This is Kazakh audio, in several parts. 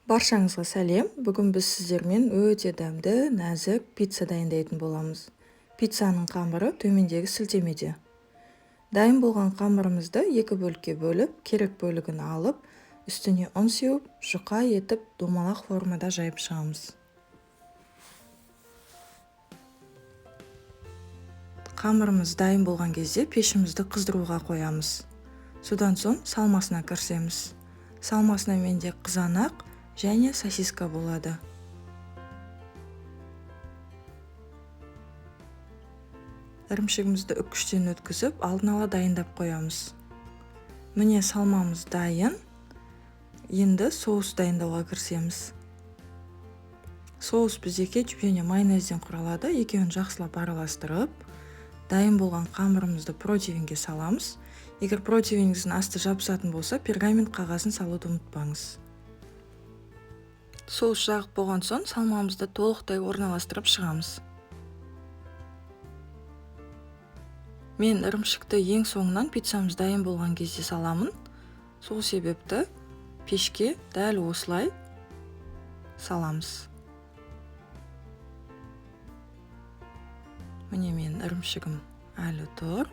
Баршаңызға сәлем. Бүгін біз сіздермен өте дәмді, нәзік пицца дайындайтын боламыз. Пиццаның қамыры төмендегі сілтемеде. Дайын болған қамырымызды екі бөлікке бөліп, керек бөлігін алып, үстіне ұн сеуіп, жұқа етіп домалақ формада жайып шығамыз. Қамырымыз дайын болған кезде пешімізді қыздыруға қоямыз. Содан соң салмасына кірісеміз. Салмасына менде қызанақ және сосиска болады. Ірімшігімізді үккіштен өткізіп, алдын ала дайындап қоямыз. Міне, салмамыз дайын. Енді соус дайындауға кірісеміз. Соус бізде кетчуп және майонезден құралады. Екеуін жақсылап араластырып, дайын болған қамырымызды противенге саламыз. Егер противеніңіздің асты жабысатын болса, пергамент қағазын салуды ұмытпаңыз. Соус жағып болған соң салмамызды толықтай орналастырып шығамыз. Мен ірімшікті ең соңынан пиццамыз дайын болған кезде саламын. Сол себепті пешке дәл осылай саламыз. Міне, мен ірімшігім әлі тұр.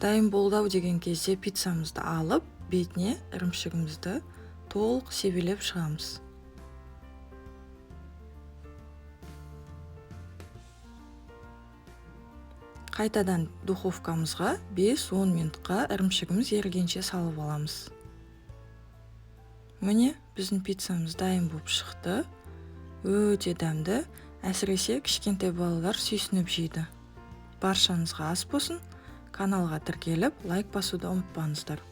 Дайын болды ау деген кезде пиццамызды алып, бетіне ірімшігімізді толық себелеп шығамыз. Қайтадан духовкамызға 5-10 минутқа ірімшігіміз ерігенше салып аламыз. Міне, біздің пиццамыз дайын болып шықты. Өте дәмді, әсіресе кішкентай балалар сүйсініп жейді. Баршаңызға ас болсын. Каналға тіркеліп, лайк басуды ұмытпаңыздар.